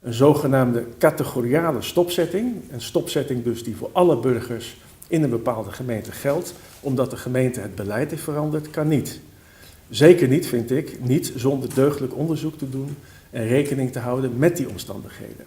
Een zogenaamde categoriale stopzetting, een stopzetting dus die voor alle burgers in een bepaalde gemeente geldt, omdat de gemeente het beleid heeft veranderd, kan niet. Zeker niet, vind ik, niet zonder deugdelijk onderzoek te doen en rekening te houden met die omstandigheden.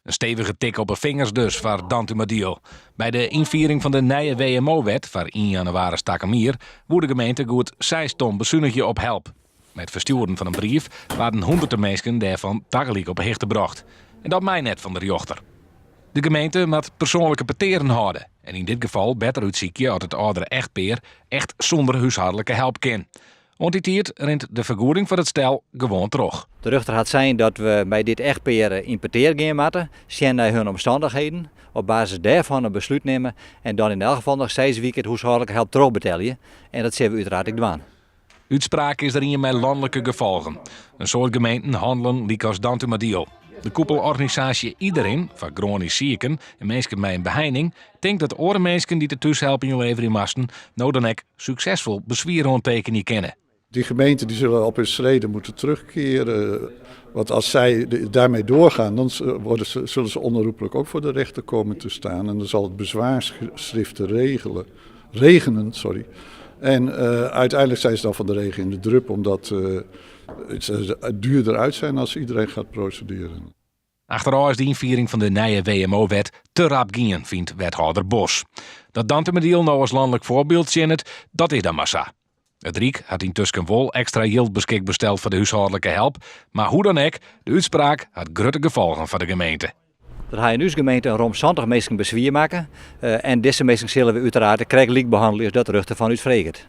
In stevige tik op 'e fingers dus foar Dantumadiel. By de ynfiering fan de nije WMO-wet foar 1 jannewaris takom jier woe de gemeente goed 6 ton besunigje op help. Mei it ferstjoeren fan in brief waarden hûnderten minsken dêrfan tagelyk op 'e hichte brocht. En dat mei net fan de rjochter. De gemeente moat persoanlike petearen hâlde en yn dit gefal better útsykje oft it âldere echtpear echt sûnder húshâldlike help kin. Oant dy tiid rint de fergoeding foar it stel gewoan troch. De rjochter hat sein dat we by dit echtpear yn petear gean moatte, sjen nei hun omstannichheden, op basis dêrfan in beslút nimme en dan yn elk gefal noch 6 wike it húshâldlike help trochbetelje. En dat sille we úteraard ek dwaan. Útspraak is der ien mei lanlike gefolgen. In soad gemeenten hannelen lykas Dantumadiel. De koepelorganisaasje Iederin foar groanysk siken en minsken mei in beheining tinkt dat oare minsken dy't de thúshelp ynleverje moasten no dan ek suksesfol beswier oantekenje kinne. Die gemeenten die zullen op hun schreden moeten terugkeren. Want als zij daarmee doorgaan, dan zullen ze onherroepelijk ook voor de rechter komen te staan. En dan zal het bezwaarschriften regenen. Sorry. En uiteindelijk zijn ze dan van de regen in de drup, omdat ze duurder uit zijn als iedereen gaat procederen. Achterôf is de ynfiering fan de nije WMO-wet te rap gien, fynt wethâlder Bos. Dat Dantumadiel no as lanlik foarbyld tsjinnet, dat is dan mar sa. It Ryk hat yntusken wol ekstra jild beskikber steld foar de húshâldlike help, mar hoe dan ek, de útspraak hat grutte gefolgen foar de gemeente. Der ha yn ús gemeente in rom 70 minsken beswier makke en dizze minsken sille we úteraard krekt lyk behannelje as dat de rjochter fan ús freget.